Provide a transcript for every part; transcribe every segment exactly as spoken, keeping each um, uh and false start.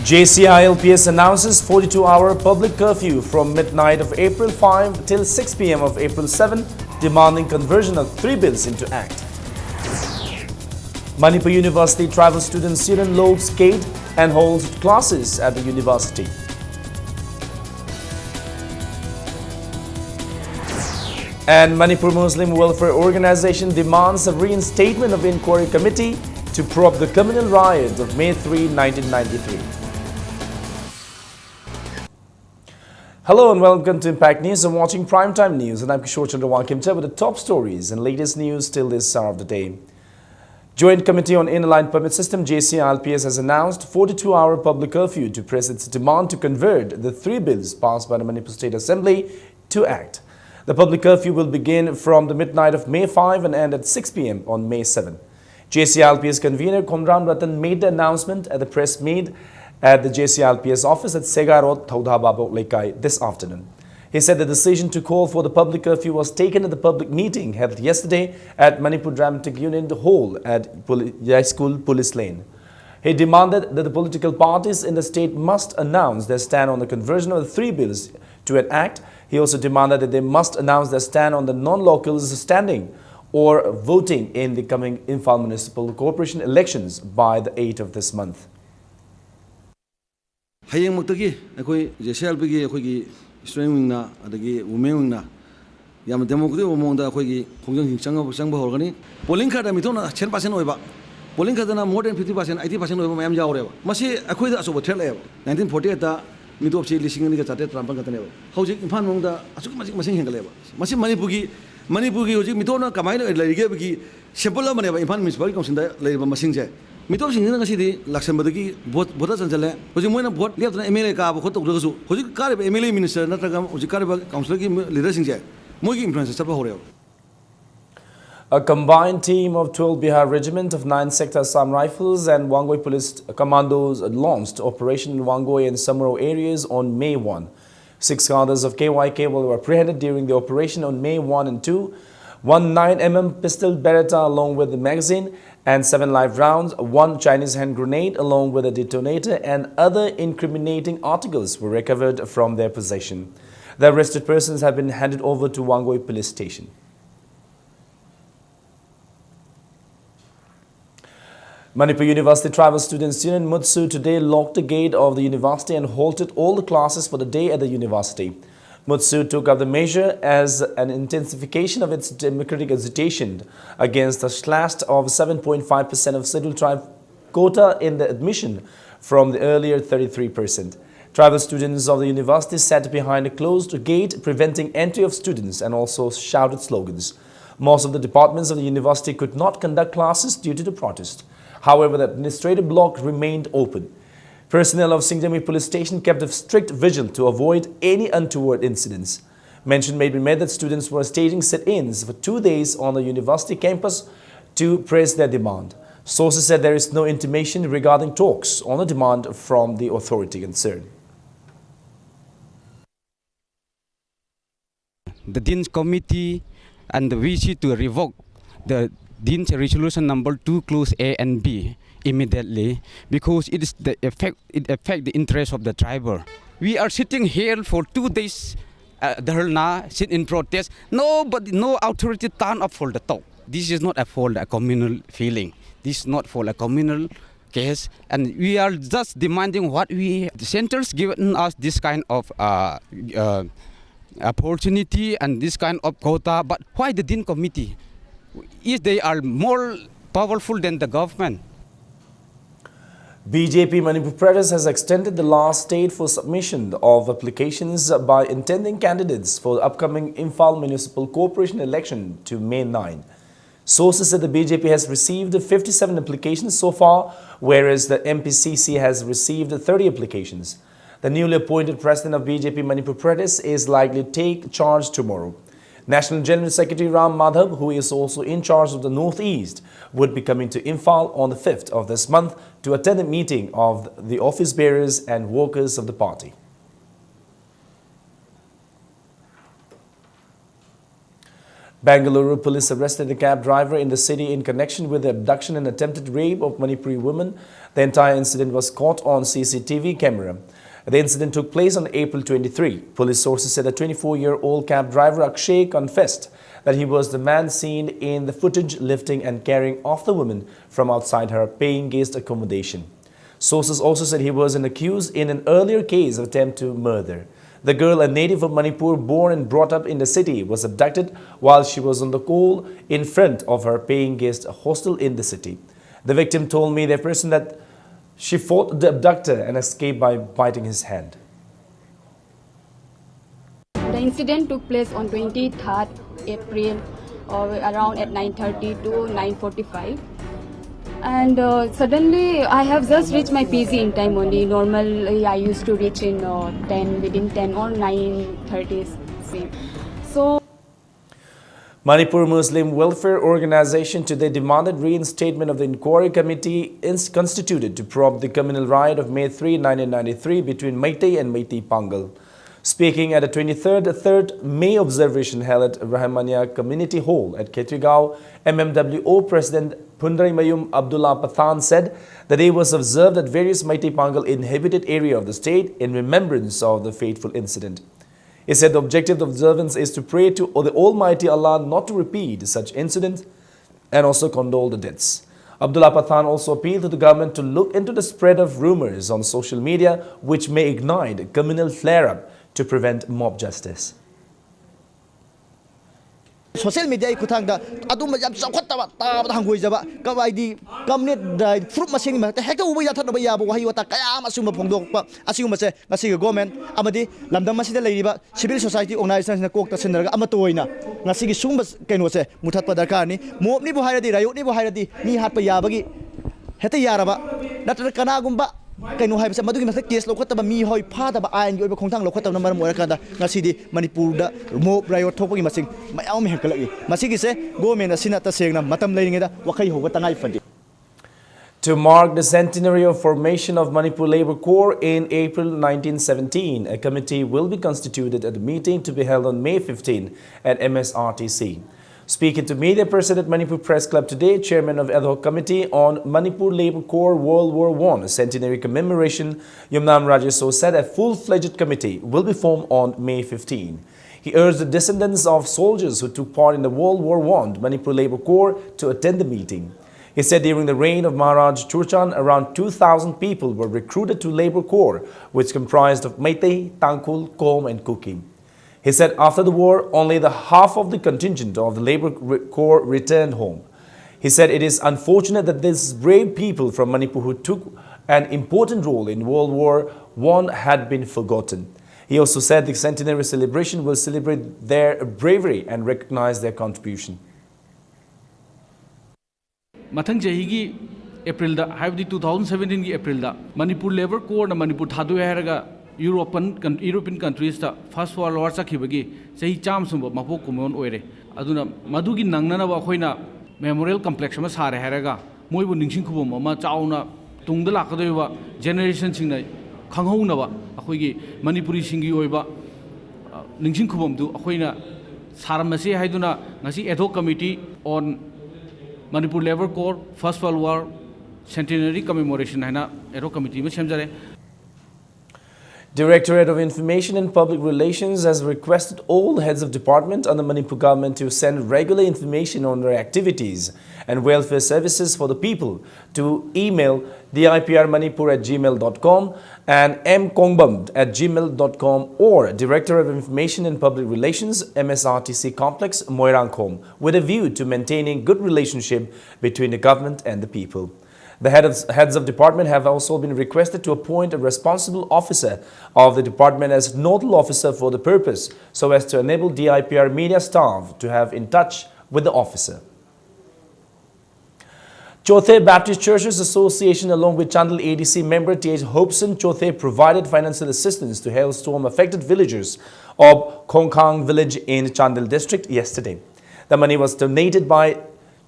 J C I L P S announces forty-two hour public curfew from midnight of April five till six p m of April seven, demanding conversion of three bills into act. Manipur University Tribal Students Union lobes gate and holds classes at the university. And Manipur Muslim Welfare Organization demands a reinstatement of inquiry committee to probe the communal riot of May three, nineteen ninety-three. Hello and welcome to Impact News. I'm watching Primetime News and I'm Kishore Chandra Wangkimcha with the top stories and latest news till this hour of the day. Joint Committee on Inner Line Permit System, J C I L P S, has announced forty-two hour public curfew to press its demand to convert the three bills passed by the Manipur State Assembly to act. The public curfew will begin from the midnight of May five and end at six p m on May seven. J C I L P S convener Khonram Ratan made the announcement at the press meet at the J C I L P S office at Sega Road, Thoudha Babo Leikai this afternoon. He said the decision to call for the public curfew was taken at the public meeting held yesterday at Manipur Dramatic Union Hall at Poli- High School Police Lane. He demanded that the political parties in the state must announce their stand on the conversion of the three bills to an act. He also demanded that they must announce their stand on the non-locals standing or voting in the coming Imphal Municipal Corporation elections by the eighth of this month. ꯍꯌꯦꯡꯃꯛꯇꯒꯤ ꯑꯩꯈꯣꯏ J C L ꯄꯤꯒꯤ ꯑꯩꯈꯣꯏꯒꯤ student ꯋꯤꯡꯅ ꯑꯗꯒꯤ women ꯋꯤꯡꯅ ꯌꯥꯝꯅ democratic ꯑꯣꯏꯕ ꯃꯑꯣꯡꯗ ꯑꯩꯈꯣꯏꯒꯤ ꯈꯣꯡꯖꯪꯁꯤꯡ ꯆꯪꯕ ꯆꯪꯕ ꯍꯧꯔꯒꯅꯤ꯫ ꯄꯣꯂꯤꯡ ꯈꯔꯗ ꯃꯤꯊꯣꯛꯅ ꯍꯟꯗ꯭ꯔꯦꯠ ꯄꯥꯔꯁꯦꯟ ꯑꯣꯏꯕ, ꯄꯣꯂꯤꯡ ꯈꯔꯗꯅ more than fifty percent, eighty percent ꯑꯣꯏꯕ ꯃꯌꯥꯝ ꯌꯥꯎꯔꯦꯕ꯫ ꯃꯁꯤ ꯑꯩꯈꯣꯏꯗ ꯑꯆꯧꯕ ꯊ꯭ꯔꯦꯠ ꯂꯩꯌꯦꯕ꯫ ꯅꯥꯏꯟꯇꯤꯟ ꯐꯣꯔꯇꯤ ꯑꯩꯠꯇ ꯃꯤꯇꯣꯞꯁꯤ ꯂꯤꯁꯤꯡ ꯑꯅꯤꯒ ꯆꯥꯇ꯭ꯔꯦꯠ ꯇꯔꯥꯃꯥꯄꯟ ꯈꯛꯇꯅꯦꯕ꯫ ꯍꯧꯖꯤꯛ ꯏꯝꯐꯥꯜ ꯃꯅꯨꯡꯗ ꯑꯁꯨꯛꯀꯤ ꯃꯇꯤꯛ ꯃꯁꯤꯡ ꯍꯦꯟꯒꯠꯂꯦꯕ꯫ ꯃꯁꯤ ꯃꯅꯤꯄꯨꯔꯒꯤ ꯃꯅꯤꯄꯨꯔꯒꯤ ꯍꯧꯖꯤꯛ ꯃꯤꯇꯣꯞꯅ ꯀꯃꯥꯏꯅ ꯂꯩꯔꯤꯒꯦ ꯍꯥꯏꯕꯒꯤ ꯁꯦꯝꯄꯜ ꯑꯃꯅꯦꯕ ꯏꯝꯐꯥꯜ ꯃ꯭ꯌꯨꯅꯤꯁꯤꯄꯥꯂꯤꯇꯤ ꯀꯥꯎꯟꯁꯤꯜꯗ ꯂꯩꯔꯤꯕ ꯃꯁꯤꯡꯁꯦ꯫ ꯃꯤꯇꯣꯞꯁꯤꯡꯁꯤꯅ ꯉꯁꯤꯗꯤ ꯂꯥꯛꯁꯟꯕꯗꯒꯤ ꯚꯣꯠ ꯚꯣꯇꯔ ꯆꯟꯁꯤꯜꯂꯦ꯫ ꯍꯧꯖꯤꯛ ꯃꯣꯏꯅ ꯚꯣꯠ ꯂꯦꯞꯇꯅ ꯑꯦꯝ ꯑꯦꯜ ꯑꯦ ꯀꯥꯕ ꯈꯣꯠ ꯇꯧꯗ꯭ꯔꯒꯁꯨ ꯍꯧꯖꯤꯛ ꯀꯥꯔꯤꯕ ꯑꯦꯝ ꯑꯦꯜ ꯑꯦ, ꯃꯤꯅꯤꯁꯇꯔ ꯅꯠꯇ꯭ꯔꯒ ꯍꯧꯖꯤꯛ ꯀꯥꯔꯤꯕ ꯀꯥꯎꯟꯁꯤꯜꯒꯤ ꯂꯤꯗꯔꯁꯤꯡꯁꯦ ꯃꯣꯏꯒꯤ ꯏꯟꯐ꯭ꯂꯨꯌꯦꯟꯁꯇ ꯆꯠꯄ ꯍꯧꯔꯦꯕ꯫ A combined team of twelve Bihar Regiment of nine Sector Assam Rifles and Wangoi Police Commandos launched operation in Wangoi and Samro areas on May one. Six cadres of K Y K were apprehended during the operation on May one and two. One nine mm pistol Beretta along with the magazine and seven live rounds, one Chinese hand grenade along with a detonator and other incriminating articles were recovered from their possession. The arrested persons have been handed over to Wangoi Police Station. Manipur University Tribal Students Union, MUTSU, today locked the gate of the university and halted all the classes for the day at the university. MUTSU took up the measure as an intensification of its democratic agitation against the slash of seven point five percent of Scheduled Tribe quota in the admission from the earlier thirty-three percent. Tribal students of the university sat behind a closed gate, preventing entry of students, and also shouted slogans. Most of the departments of the university could not conduct classes due to the protest. However, the administrative block remained open. Personnel of Singjami Police Station kept a strict vigil to avoid any untoward incidents. Mention may be made that students were staging sit-ins for two days on the university campus to press their demand. Sources said there is no intimation regarding talks on a demand from the authority concerned. The Dean's Committee and the V C to revoke the Dean's Resolution number two, clause A and B immediately, because it is the effect, it affect the interest of the tribal. We are sitting here for two days, uh, dharna, sit in protest. Nobody, no authority turn up for the talk. This is not a, for a communal feeling. This is not for a communal case, and we are just demanding what we, the centers given us this kind of, uh, uh, opportunity and this kind of quota, but why the Dean Committee? If they are more powerful than the government. B J P Manipur Pradesh has extended the last date for submission of applications by intending candidates for the upcoming Imphal Municipal Corporation election to May nine. Sources said the B J P has received fifty-seven applications so far, whereas the M P C C has received thirty applications. The newly appointed president of B J P Manipur Pradesh is likely to take charge tomorrow. National General Secretary Ram Madhav, who is also in charge of the Northeast, would be coming to Imphal on the fifth of this month to attend a meeting of the office bearers and workers of the party. Bengaluru police arrested the cab driver in the city in connection with the abduction and attempted rape of Manipuri woman. The entire incident was caught on C C T V camera. The incident took place on April twenty-three. Police sources said the twenty-four-year-old cab driver Akshay confessed that he was the man seen in the footage lifting and carrying off the woman from outside her paying guest accommodation. Sources also said he was an accused in an earlier case of attempt to murder. The girl, a native of Manipur, born and brought up in the city, was abducted while she was on the call in front of her paying guest hostel in the city. The victim told me, the person, that she fought the abductor and escaped by biting his hand. The incident took place on twenty-third April, uh, around at nine thirty to nine forty-five. And uh, suddenly, I have just reached my P G in time only. Normally, I used to reach in uh, ten, within ten or nine thirty. Same. So Manipur Muslim Welfare Organization today demanded reinstatement of the inquiry committee ins- constituted to probe the communal riot of May three, nineteen ninety-three between Meitei and Meitei Pangal. Speaking at the twenty-third third May observation held at Rahmania Community Hall at Khetrigao, M M W O President Phundraimayum Abdullah Pathan said the day was observed at various Meitei Pangal inhabited area of the state in remembrance of the fateful incident. He said the objective of observance is to pray to the Almighty Allah not to repeat such incidents and also condole the deaths. Abdullah Pathan also appealed to the government to look into the spread of rumors on social media which may ignite communal flare-up to prevent mob justice. Social ꯃꯤꯗꯤꯌꯥꯒꯤ ꯈꯨꯠꯊꯥꯡꯗ ꯑꯗꯨꯝꯕ ꯌꯥꯝ ꯆꯥꯎꯈꯠꯇꯕ, ꯇꯥꯕꯗ ꯍꯪꯒꯣꯏꯖꯕ, ꯀ- ꯍꯥꯏꯗꯤ ꯀꯝꯃꯨꯅꯦꯠ ꯐꯨꯔꯨꯞ ꯃꯁꯦꯟꯒꯤ ꯃꯔꯛꯇ ꯍꯦꯛꯇ ꯎꯕ ꯌꯥꯊꯠꯅꯕ ꯌꯥꯕ ꯋꯥꯍꯩ ꯋꯥꯇꯥ ꯀꯌꯥ ꯑꯃ ꯑꯁꯤꯒꯨꯝꯕ ꯐꯣꯡꯗꯣꯛꯄ, ꯑꯁꯤꯒꯨꯝꯕꯁꯦ ꯉꯁꯤꯒꯤ ꯒꯣꯔꯃꯦꯟ ꯑꯃꯗꯤ ꯂꯝꯗꯝ ꯑꯁꯤꯗ ꯂꯩꯔꯤꯕ ꯁꯤꯚꯤꯜ ꯁꯣꯁꯥꯏꯇꯤ ꯑꯣꯔꯒꯅꯥꯏꯖꯦꯁꯟꯁꯤꯡꯅ ꯀꯣꯛ ꯇꯥꯁꯤꯟꯅꯔꯒ ꯑꯃꯠꯇ ꯑꯣꯏꯅ ꯉꯁꯤꯒꯤ ꯁꯤꯒꯨꯝꯕ ꯀꯩꯅꯣꯁꯦ ꯃꯨꯊꯠꯄ ꯗꯔꯀꯥꯔꯅꯤ꯫ ꯃꯣꯞꯅꯤꯕꯨ ꯍꯥꯏꯔꯗꯤ, ꯔꯥꯏꯌꯣꯠꯅꯤꯕꯨ ꯍꯥꯏꯔꯗꯤ ꯃꯤ ꯍꯥꯠꯄ ꯌꯥꯕꯒꯤ ꯍꯦꯛꯇ ꯌꯥꯔꯕ ꯅꯠꯇ꯭ꯔꯒ ꯀꯅꯥꯒꯨꯝꯕ ꯀꯩꯅꯣ ꯍꯥꯏꯕꯁꯦ ꯃꯗꯨꯒꯤ ꯃꯊꯛ ꯀꯦꯁ ꯂꯧꯈꯠꯇꯕ, ꯃꯤꯑꯣꯏ ꯐꯥꯗꯕ, ꯑꯥꯏꯟꯒꯤ ꯑꯣꯏꯕ ꯈꯣꯡꯊꯥꯡ ꯂꯧꯈꯠꯇꯕꯅ ꯃꯔꯝ ꯑꯣꯏꯔꯀꯥꯟꯗ ꯉꯁꯤꯗꯤ ꯃꯅꯤꯄꯨꯔꯗ ꯃꯣꯞ ꯔꯥꯏꯌꯣꯠ ꯊꯣꯛꯄꯒꯤ ꯃꯁꯤꯡ ꯃꯌꯥꯝ ꯑꯃ ꯍꯦꯟꯒꯠꯂꯛꯏ꯫ ꯃꯁꯤꯒꯤꯁꯦ ꯒꯣꯔꯃꯦꯟ ꯑꯁꯤꯅ ꯇꯁꯦꯡꯅ ꯃꯇꯝ ꯂꯩꯔꯤꯉꯩꯗ ꯋꯥꯈꯩ ꯍꯧꯕ ꯇꯉꯥꯏ ꯐꯗꯦ꯫ To mark the centenary of formation of Manipur Labour Corps in April nineteen seventeen, a committee will be constituted at a meeting to be held on May fifteen at M S R T C. Speaking to media person at Manipur Press Club today, chairman of ad hoc committee on Manipur Labour Corps World War One centenary commemoration, Yumnam Rajesh So, said a full-fledged committee will be formed on May fifteen. He urged the descendants of soldiers who took part in the World War One Manipur Labour Corps to attend the meeting. He said during the reign of Maharaj Churachan, around two thousand people were recruited to Labour Corps, which comprised of Meitei, Tangkhul, Kom and Kuki. He said after the war, only the half of the contingent of the Labour Re-, Corps returned home. He said it is unfortunate that these brave people from Manipur who took an important role in World War One had been forgotten. He also said the centenary celebration will celebrate their bravery and recognize their contribution. ꯃꯊꯪ ꯆꯍꯤꯒꯤ ꯑꯦꯄ꯭ꯔꯤꯜꯗ, ꯍꯥꯏꯕꯗꯤ two thousand seventeen ꯒꯤ ꯑꯦꯄ꯭ꯔꯤꯜꯗ, Manipur labour ꯀꯣꯔꯅ Manipur ꯊꯥꯗꯣꯛꯑꯦ ꯍꯥꯏꯔꯒ ꯌꯨꯔꯣꯞꯄꯟ ꯀꯟ-, European ꯀꯟꯇ꯭ꯔꯤꯁꯇ first world war ꯆꯠꯈꯤꯕꯒꯤ ꯆꯍꯤ ꯆꯥꯝꯃ ꯁꯨꯕ ꯃꯄꯣꯛ ꯀꯨꯝꯑꯣꯟ ꯑꯣꯏꯔꯦ꯫ ꯑꯗꯨꯅ ꯃꯗꯨꯒꯤ ꯅꯪꯅꯅꯕ ꯑꯩꯈꯣꯏꯅ ꯃꯦꯃꯣꯔꯤꯌꯦꯜ ꯀꯝꯄ꯭ꯂꯦꯛꯁ ꯑꯃ ꯁꯥꯔꯦ ꯍꯥꯏꯔꯒ ꯃꯣꯏꯕꯨ ꯅꯤꯡꯁꯤꯡ ꯈꯨꯕꯝ ꯑꯃ ꯆꯥꯎꯅ ꯇꯨꯡꯗ ꯂꯥꯛꯀꯗꯧꯔꯤꯕ ꯖꯦꯅꯦꯔꯦꯁꯟꯁꯤꯡꯅ ꯈꯪꯍꯧꯅꯕ ꯑꯩꯈꯣꯏꯒꯤ ꯃꯅꯤꯄꯨꯔꯤꯁꯤꯡꯒꯤ ꯑꯣꯏꯕ, ꯑ, ꯅꯤꯡꯁꯤꯡ ꯈꯨꯕꯝꯗꯨ ꯑꯩꯈꯣꯏꯅ ꯁꯥꯔꯝꯃꯁꯤ ꯍꯥꯏꯗꯨꯅ ꯉꯁꯤ Ad Hoc Committee on Manipur Labour Corps First World War Centenary Commemoration ꯍꯥꯏꯅ Ad Hoc Committee ꯑꯃ ꯁꯦꯝꯖꯔꯦ꯫ Directorate of Information and Public Relations has requested all heads of department under Manipur government to send regular information on their activities and welfare services for the people to email D I P R Manipur at gmail dot com and M Kongbam at gmail dot com or Director of Information and Public Relations, M S R T C Complex, Moirangkhom, with a view to maintaining good relationship between the government and the people. The head of, heads of department have also been requested to appoint a responsible officer of the department as nodal officer for the purpose, so as to enable D I P R media staff to have in touch with the officer. Chothe Baptist Churches Association, along with Chandel A D C member T H Hopeson Chothe, provided financial assistance to hailstorm affected villagers of Khongkhang village in Chandel district yesterday. The money was donated by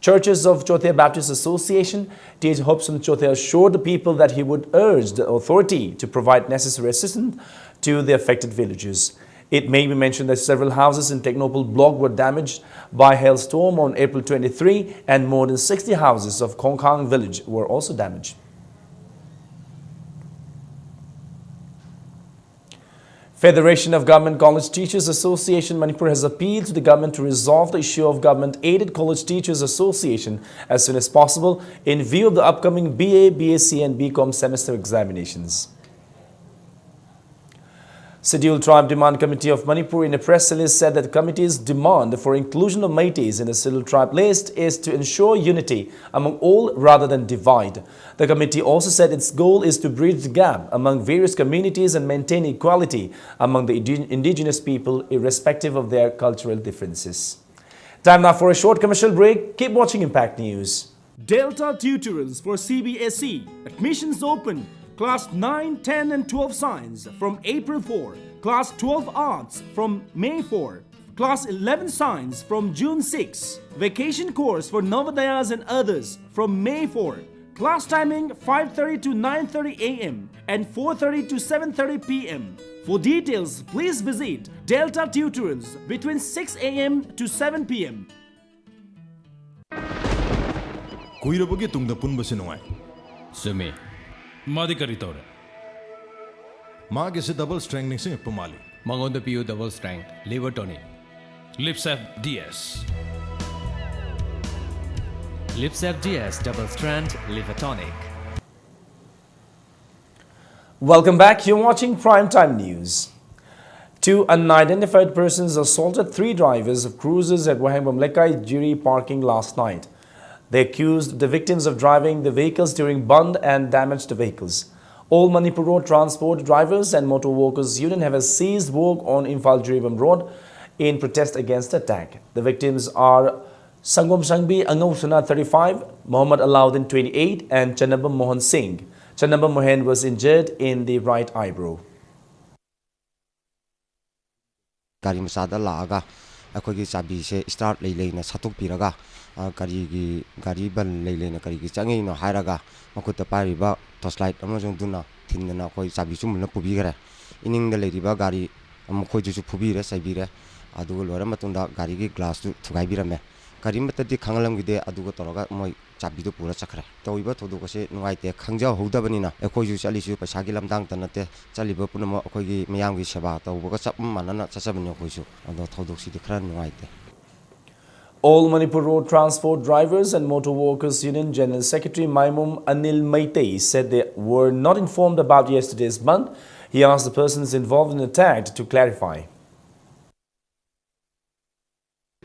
Churches of Chothia Baptist Association, T H Hobson Chothia assured the people that he would urge the authority to provide necessary assistance to the affected villages. It may be mentioned that several houses in Tengnoupal block were damaged by hailstorm on April twenty-three, and more than sixty houses of Khongkhang village were also damaged. Federation of Government College Teachers Association Manipur has appealed to the government to resolve the issue of government-aided college teachers association as soon as possible in view of the upcoming B A, B S C and B Com semester examinations. Scheduled Tribe Demand Committee of Manipur, in a press release, said that the committee's demand for inclusion of Meiteis in the Scheduled Tribe list is to ensure unity among all rather than divide. The committee also said its goal is to bridge the gap among various communities and maintain equality among the indi-, indigenous people, irrespective of their cultural differences. Time now for a short commercial break. Keep watching Impact News. Delta Tutorials for C B S E. Admissions open. Class nine, ten and twelve Science from April four. Class twelve Arts from May four. Class eleven Science from June six. Vacation course for Navodayas and others from May four. Class timing five thirty to nine thirty a m and four thirty to seven thirty p m. For details, please visit Delta Tutorials between six a m to seven p m. ꯀꯨꯏꯔꯕꯒꯤ ꯇꯨꯡꯗ ꯄꯨꯟꯕꯁꯤ ꯅꯨꯡꯉꯥꯏ꯫ ꯆꯨꯝꯃꯤ꯫ ꯃꯥꯗꯤ ꯀꯔꯤ ꯇꯧꯔꯦ? ꯃꯥꯒꯤꯁꯤ double strength ꯅꯤꯡꯁꯤꯡꯉꯛꯄ ꯃꯥꯜꯂꯤ꯫ ꯃꯉꯣꯟꯗ ꯄꯤꯌꯨ double strength liver tonic꯫ Lipsap D S. Lipsap D S double strength liver tonic. Welcome back. You're watching Prime Time News. Two unidentified persons assaulted three drivers of cruisers at Wahengbam Lekai Jiri parking last night. They accused the victims of driving the vehicles during bandh and damaged the vehicles. All Manipur Road Transport Drivers and Motor Workers Union have ceased work on Imphal Jiribam Road in protest against the attack. The victims are Sangom Sangbi Angausana, thirty-five, Mohammad Alauddin, twenty-eight, and Chanabam Mohan Singh. Chanabam Mohan was injured in the right eyebrow. ꯒꯥꯔꯤ ꯃꯆꯥꯗ ꯂꯥꯛꯑꯒ ꯑꯩꯈꯣꯏꯒꯤ ꯆꯥꯕꯤꯁꯦ start ꯂꯩ ꯂꯩꯅ ꯁꯠꯇꯣꯛꯄꯤꯔꯒ, ꯑ, ꯀꯔꯤꯒꯤ ꯒꯥꯔꯤ ꯕꯟ ꯂꯩ ꯂꯩꯅ ꯀꯔꯤꯒꯤ ꯆꯪꯉꯛꯏꯅꯣ ꯍꯥꯏꯔꯒ, ꯃꯈꯨꯠꯇ ꯄꯥꯏꯔꯤꯕ torch light ꯑꯃꯁꯨꯡ ꯑꯗꯨꯅ ꯊꯤꯟꯗꯅ ꯑꯩꯈꯣꯏ ꯆꯥꯕꯤꯁꯨ ꯃꯨꯜꯂ ꯄꯨꯕꯤꯈ꯭ꯔꯦ꯫ ꯏꯅꯤꯡꯗ ꯂꯩꯔꯤꯕ ꯒꯥꯔꯤ ꯃꯈꯣꯏꯗꯨꯁꯨ ꯐꯨꯕꯤꯔꯦ, ꯆꯩꯕꯤꯔꯦ꯫ ꯑꯗꯨꯒ ꯂꯣꯏꯔ ꯃꯇꯨꯡꯗ ꯒꯥꯔꯤꯒꯤ glass ꯇꯨ ꯊꯨꯒꯥꯏꯕꯤꯔꯝꯃꯦ꯫ ꯀꯔꯤꯃꯠꯇꯗꯤ ꯈꯪꯍꯜꯂꯝꯈꯤꯗꯦ꯫ ꯑꯗꯨꯒ ꯇꯧꯔꯒ ꯃꯣꯏ ꯆꯥꯕꯤꯗꯨ ꯄꯨꯔ ꯆꯠꯈ꯭ꯔꯦ꯫ ꯇꯧꯔꯤꯕ ꯊꯧꯗꯣꯛ ꯑꯁꯤ ꯅꯨꯡꯉꯥꯏꯇꯦ, ꯈꯪꯖꯍꯧꯗꯕꯅꯤꯅ꯫ ꯑꯩꯈꯣꯏꯁꯨ ꯆꯠꯂꯤꯁꯤꯁꯨ ꯄꯩꯁꯥꯒꯤ ꯂꯝꯗꯥꯡꯇ ꯅꯠꯇꯦ, ꯆꯠꯂꯤꯕ ꯄꯨꯝꯅꯃꯛ ꯑꯩꯈꯣꯏꯒꯤ ꯃꯤꯌꯥꯝꯒꯤ ꯁꯦꯕꯥ ꯇꯧꯕꯒ ꯆꯞ ꯃꯥꯟꯅꯅ ꯆꯠꯆꯕꯅꯤ ꯑꯩꯈꯣꯏꯁꯨ꯫ ꯑꯗꯣ ꯊꯧꯗꯣꯛꯁꯤꯗꯤ ꯈꯔ ꯅꯨꯡꯉꯥꯏꯇꯦ꯫ All Manipur Road Transport Drivers and Motor Workers Union General Secretary Maimum Anil Meitei said they were not informed about yesterday's bandh. He asked the persons involved in the attack to clarify.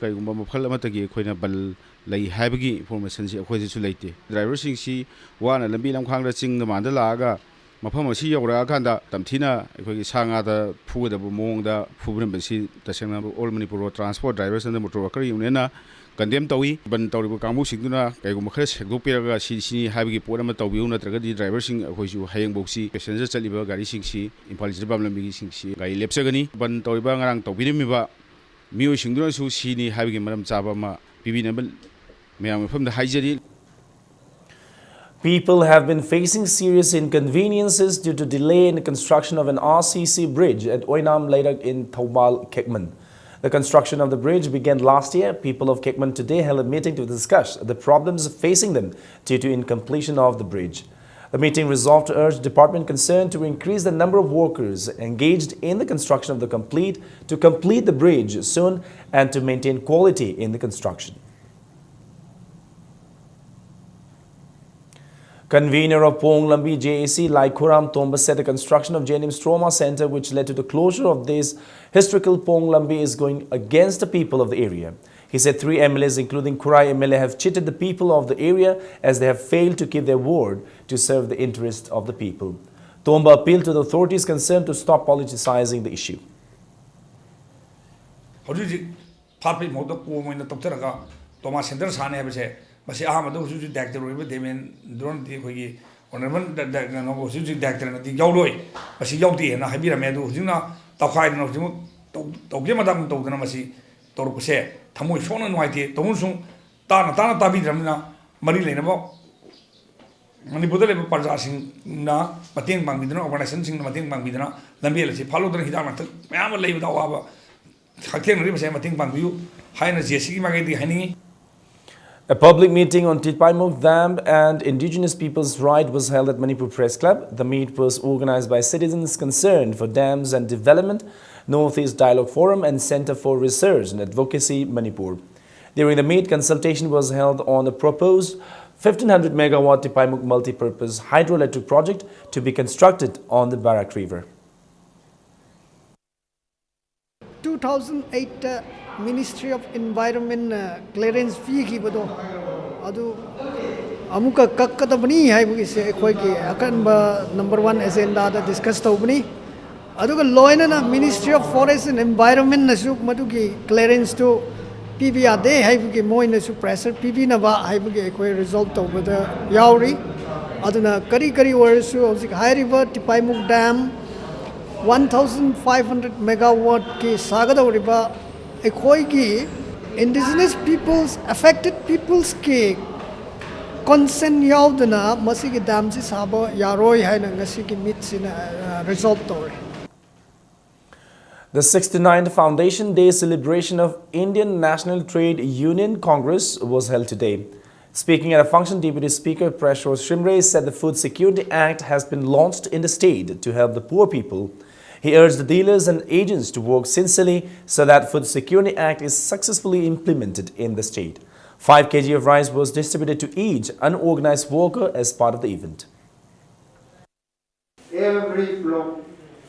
ꯀꯩꯒꯨꯝꯕ ꯃꯐꯝ ꯑꯃꯠꯇꯒꯤ ꯑꯩꯈꯣꯏꯅ ꯕꯟ ꯂꯩ ꯍꯥꯏꯕꯒꯤ information ꯁꯤ ꯑꯩꯈꯣꯏꯗꯁꯨ ꯂꯩꯇꯦ꯫ Driver ꯁꯤꯡꯁꯤ ꯋꯥꯅ ꯂꯝꯕꯤ ꯂꯝꯈꯥꯡꯗ ꯆꯤꯡꯗ ꯃꯥꯟꯗ ꯂꯥꯛꯑꯒ ꯃꯐꯝ ꯑꯁꯤ ꯌꯧꯔꯛꯑꯀꯥꯟꯗ ꯇꯝꯊꯤꯅ ꯑꯩꯈꯣꯏꯒꯤ ꯁꯥ ꯉꯥꯗ ꯐꯨꯒꯗꯕ ꯃꯑꯣꯡꯗ ꯐꯨꯕꯤꯔꯝꯕꯁꯤ ꯇꯁꯦꯡꯅ All Manipur Road Transport Drivers and Motor Worker Union ꯅ condemn ꯇꯧꯏ꯫ ꯕꯟ ꯇꯧꯔꯤꯕ ꯀꯥꯡꯕꯨꯁꯤꯡꯗꯨꯅ ꯀꯩꯒꯨꯝꯕ ꯈꯔ ꯁꯦꯡꯗꯣꯛꯄꯤꯔꯒ ꯁꯤ, ꯁꯤꯅꯤ ꯍꯥꯏꯕꯒꯤ ꯄꯣꯠ ꯑꯃ ꯇꯧꯕꯤꯌꯨ, ꯅꯠꯇ꯭ꯔꯒꯗꯤ driver ꯁꯤꯡ ꯑꯩꯈꯣꯏꯁꯨ ꯍꯌꯦꯡꯐꯥꯎꯁꯤ passenger ꯆꯠꯂꯤꯕ ꯒꯥꯔꯤꯁꯤꯡꯁꯤ, ꯏꯝꯐꯥꯜ ꯖꯤꯔꯤꯕꯥꯝ ꯂꯝꯕꯤꯒꯤꯁꯤꯡꯁꯤ ꯒꯥꯔꯤ ꯂꯦꯞꯆꯒꯅꯤ꯫ ꯕꯟ ꯇꯧꯔꯤꯕ ꯉꯔꯥꯡ ꯇꯧꯕꯤꯔꯝꯃꯤꯕ ꯃꯤꯑꯣꯏꯁꯤꯡꯗꯨꯅꯁꯨ ꯁꯤꯅꯤ ꯍꯥꯏꯕꯒꯤ ꯃꯔꯝ ꯆꯥꯕ ꯑꯃ ꯄꯤꯕꯤꯅꯕ ꯃꯌꯥꯝ ꯃꯐꯝꯗ ꯍꯥꯏꯖꯔꯤ꯫ People have been facing serious inconveniences due to delay in the construction of an R C C bridge at Oinam Leirak in Thoubal, Khekman. The construction of the bridge began last year. People of Khekman today held a meeting to discuss the problems facing them due to incompletion of the bridge. The meeting resolved to urge department concerned to increase the number of workers engaged in the construction of the complete, to complete the bridge soon and to maintain quality in the construction. Convener of Pong Lambi J A C, Laikhuram Tomba, said the construction of J N M's trauma center, which led to the closure of this historical Pong Lambi, is going against the people of the area. He said three M L As, including Khurai M L A, have cheated the people of the area as they have failed to keep their word to serve the interest of the people. Tomba appealed to the authorities concerned to stop politicizing the issue. ꯍꯧꯖꯤꯛ ꯍꯧꯖꯤꯛ ꯐꯥꯠꯄꯒꯤ ꯃꯍꯨꯠꯇ ꯀꯣꯝ ꯑꯣꯏꯅ ꯇꯧꯊꯔꯒ trauma center ꯁꯥꯅꯤ ꯍꯥꯏꯕꯁꯦ, ꯃꯁꯤ ꯑꯍꯥꯟꯕꯗ ꯍꯧꯖꯤꯛ ꯍꯧꯖꯤꯛ director ꯑꯣꯏꯔꯤꯕ ꯗꯦꯕꯦꯟꯗ꯭ꯔꯣꯅꯗꯤ ꯑꯩꯈꯣꯏꯒꯤ honourable ꯗ-, ꯗ-, ꯀꯩꯅꯣ, ꯍꯧꯖꯤꯛ ꯍꯧꯖꯤꯛ director ꯅꯗꯤ ꯌꯥꯎꯔꯣꯏ, ꯃꯁꯤ ꯌꯥꯎꯗꯦ ꯍꯥꯏꯅ ꯍꯥꯏꯕꯤꯔꯝꯃꯦ꯫ ꯑꯗꯨ ꯍꯧꯖꯤꯛꯅ ꯇꯧꯈꯥꯏꯗꯅ ꯍꯧꯖꯤꯛꯃꯛ ꯇꯧ-, ꯇꯧꯒꯦ ꯃꯇꯝ ꯇꯧꯗꯅ ꯃꯁꯤ ꯇꯧꯔꯛꯄꯁꯦ ꯊꯃꯣꯏ ꯁꯣꯛꯅ ꯅꯨꯡꯉꯥꯏꯇꯦ꯫ ꯇꯧꯕꯅꯁꯨ ꯇꯥꯅ ꯇꯥꯅ ꯇꯥꯕꯤꯗ꯭ꯔꯕꯅꯤꯅ ꯃꯔꯤ ꯂꯩꯅꯕ ꯃꯅꯤꯄꯨꯔꯗ ꯂꯩꯕ ꯄ꯭ꯔꯖꯥꯁꯤꯡꯅ ꯃꯇꯦꯡ ꯄꯥꯡꯕꯤꯗꯨꯅ, organizationꯁꯤꯡꯅ ꯃꯇꯦꯡ ꯄꯥꯡꯕꯤꯗꯨꯅ ꯂꯝꯕꯦꯜ ꯑꯁꯤ ꯐꯥꯠꯂꯧꯗꯅ ꯍꯤꯗꯥꯛ ꯂꯥꯡꯊꯛ ꯃꯌꯥꯝ ꯑꯃ ꯂꯩꯕꯗ ꯑꯋꯥꯕ ꯍꯛꯊꯦꯡꯅꯔꯤꯕꯁꯦ ꯃꯇꯦꯡ ꯄꯥꯡꯕꯤꯌꯨ ꯍꯥꯏꯅ ꯖꯦ ꯑꯦꯁ ꯁꯤꯒꯤ ꯃꯥꯏꯀꯩꯗꯒꯤ ꯍꯥꯏꯅꯤꯡꯏ꯫ A public meeting on Tipaimukh Dam and Indigenous Peoples' Right was held at Manipur Press Club. The meet was organized by citizens concerned for dams and development, Northeast Dialogue Forum, and Center for Research and Advocacy, Manipur. During the meet, consultation was held on the proposed fifteen hundred megawatt Tipaimukh multi-purpose hydroelectric project to be constructed on the Barak River. two thousand eight Ministry of Environment ꯅ clearance ꯄꯤꯈꯤꯕꯗꯣ, ꯑꯗꯨ ꯑꯃꯨꯛꯀ ꯀꯛꯀꯗꯕꯅꯤ ꯍꯥꯏꯕꯒꯤꯁꯦ ꯑꯩꯈꯣꯏꯒꯤ ꯑꯀꯟꯕ number one agenda ꯗ discuss ꯇꯧꯕꯅꯤ꯫ ꯑꯗꯨꯒ ꯂꯣꯏꯅꯅ Ministry of Forest and Environment ꯅꯁꯨ ꯃꯗꯨꯒꯤ clearance ꯇꯨ ꯄꯤꯕ ꯌꯥꯗꯦ ꯍꯥꯏꯕꯒꯤ ꯃꯣꯏꯅꯁꯨ pressure ꯄꯤꯕꯤꯅꯕ ꯍꯥꯏꯕꯒꯤ ꯑꯩꯈꯣꯏ resolve ꯇꯧꯕꯗ ꯌꯥꯎꯔꯤ꯫ ꯑꯗꯨꯅ ꯀꯔꯤ ꯀꯔꯤ ꯑꯣꯏꯔꯁꯨ ꯍꯧꯖꯤꯛ ꯍꯥꯏꯔꯤꯕ Tipaimukh Dam one thousand five hundred megawatt ꯀꯤ ꯁꯥꯒꯗꯧꯔꯤꯕ ꯑꯩꯈꯣꯏꯒꯤ Indigenous Peoples, affected peoples ꯀꯤ consent ꯌꯥꯎꯗꯅ ꯃꯁꯤꯒꯤ dam ꯁꯤ ꯁꯥꯕ ꯌꯥꯔꯣꯏ ꯍꯥꯏꯅ ꯉꯁꯤꯒꯤ meet ꯁꯤꯅ resolve ꯇꯧꯔꯦ꯫ The sixty-ninth Foundation Day celebration of Indian National Trade Union Congress was held today. Speaking at a function, Deputy Speaker Prashor Shimray said the Food Security Act has been launched in the state to help the poor people. He urged the dealers and agents to work sincerely so that Food Security Act is successfully implemented in the state. Five K G of rice was distributed to each unorganized worker as part of the event. Every block,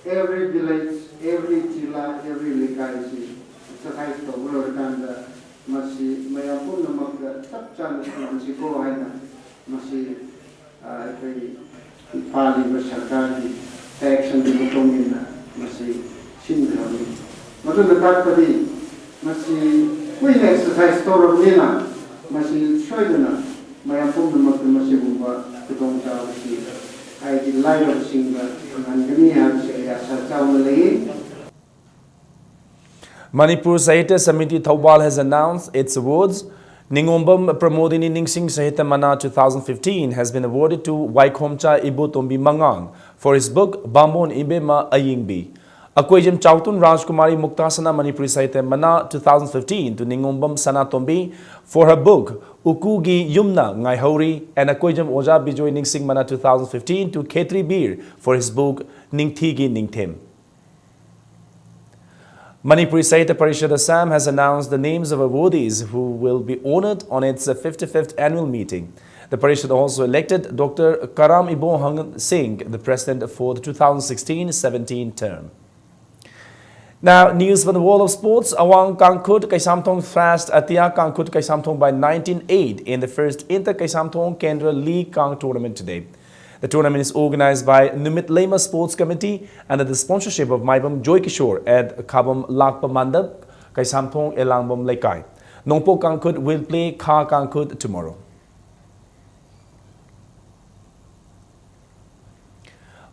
every village, every zila, every ꯂꯩꯀꯥꯏꯁꯤ exercise ꯇꯧꯕ ꯂꯣꯏꯔꯀꯥꯟꯗ ꯃꯁꯤ ꯃꯌꯥꯝ ꯄꯨꯝꯅꯃꯛꯇ ꯆꯞ ꯆꯥꯅ ꯁꯤꯟꯅꯁꯤꯀꯣ ꯍꯥꯏꯅ ꯃꯁꯤ ꯑꯩꯈꯣꯏꯒꯤ ꯄꯥꯜꯂꯤꯕ ꯁꯔꯀꯥꯔꯒꯤ direction ꯗꯨ ꯃꯇꯨꯡ ꯏꯟꯅ ꯃꯁꯤ ꯁꯤꯟꯈ꯭ꯔꯕꯅꯤ꯫ ꯃꯗꯨꯅ ꯇꯥꯛꯄꯗꯤ ꯃꯁꯤ ꯀꯨꯏꯅ exercise ꯇꯧꯔꯕꯅꯤꯅ ꯃꯁꯤ ꯁꯣꯏꯗꯅ ꯃꯌꯥꯝ ꯄꯨꯝꯅꯃꯛꯇ ꯃꯁꯤꯒꯨꯝꯕ ꯈꯨꯗꯣꯡꯆꯥꯕꯁꯤ ꯍꯥꯏꯗꯤ ꯂꯥꯏꯔꯕꯁꯤꯡꯗ ꯐꯪꯍꯟꯒꯅꯤ ꯍꯥꯏꯕꯁꯤ ꯑꯩ ꯑꯥꯁꯥ ꯆꯥꯎꯅ ꯂꯩ꯫ Manipur Sahitya Samiti Thoubal has announced its awards. Ningombam Pramodini Ningsing Sahitya Mana two thousand fifteen has been awarded to Waikhomcha Ibotombi Mangang for his book Bamon Ibema Ayingbi. Akoijam Chautun Rajkumari Muktasana Manipuri Sahitya Mana two thousand fifteen to Ningombam Sanatombi for her book Ukugi Yumna Ngaihauri, and Akoijam Oja Bijoy Ningsing Mana two thousand fifteen to Khetri Bir for his book Ningthigi Ningthem. Manipuri Sahitya Parishad Assam has announced the names of awardees who will be honored on its fifty-fifth annual meeting. The Parishad also elected Doctor Karam Ibo Hangan Singh, the president for the two thousand sixteen seventeen term. Now, news from the world of sports. Awang Kangkhut Kaisamthong thrashed Atia Kangkhut Kaisamthong by nineteen eight in the first Inter Kaisamthong Kendra League Kang tournament today. The tournament is organized by Numit Lema Sports Committee under the sponsorship of Maibam Joy Kishore at Khabam Lakpa Mandap, Kaisamthong Elangbam Leikai. Nongpo Kangkhut will play Kha Kangkhut tomorrow.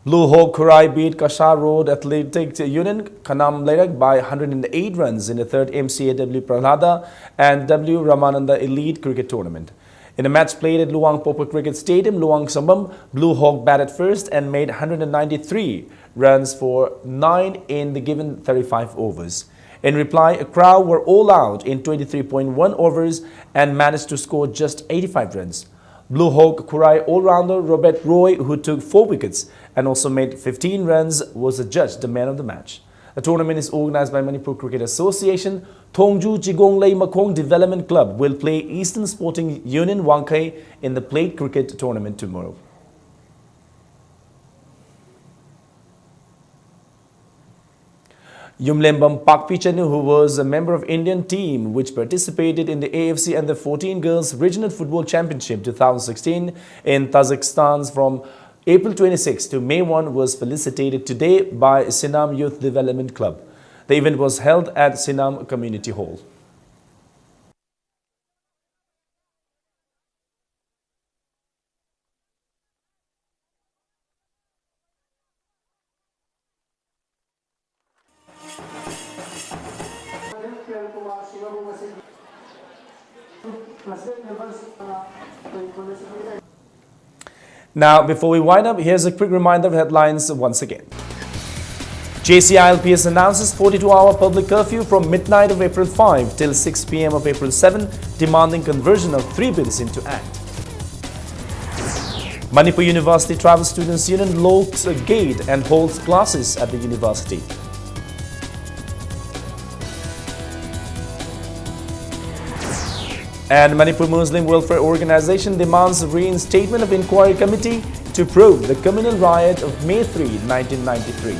Blue Hawk Khurai beat Kasha Road Athletic Union Khanam Leirak by one hundred eight runs in the third M C A W Prahlada and W Ramananda Elite Cricket Tournament. In a match played at Luang Popa Cricket Stadium, Luang Sambam, Blue Hawk batted first and made one hundred ninety-three runs for nine in the given thirty-five overs. In reply, Crow were all out in twenty-three point one overs and managed to score just eighty-five runs. Blue Hawk Khurai all-rounder Robert Roy, who took four wickets and also made fifteen runs, was adjudged the man of the match. The tournament is organized by Manipur Cricket Association. Thongju Chigonglei Makhong Development Club will play Eastern Sporting Union Wangkhei in the plate cricket tournament tomorrow. Yumlembam Pakpichanu, who was a member of Indian team which participated in the A F C Under fourteen Girls Regional Football Championship two thousand sixteen in Tajikistan from April twenty-sixth to May one, was felicitated today by Sinam Youth Development Club. The event was held at Sinam Community Hall. Now, before we wind up, here's a quick reminder of headlines once again. J C I L P S announces forty-two hour public curfew from midnight of April five till six p m of April seven, demanding conversion of three bills into act. Manipur University Tribal Students Union locks a gate and holds classes at the university. And Manipur Muslim Welfare Organization demands reinstatement of inquiry committee to probe the communal riot of May three, nineteen ninety-three.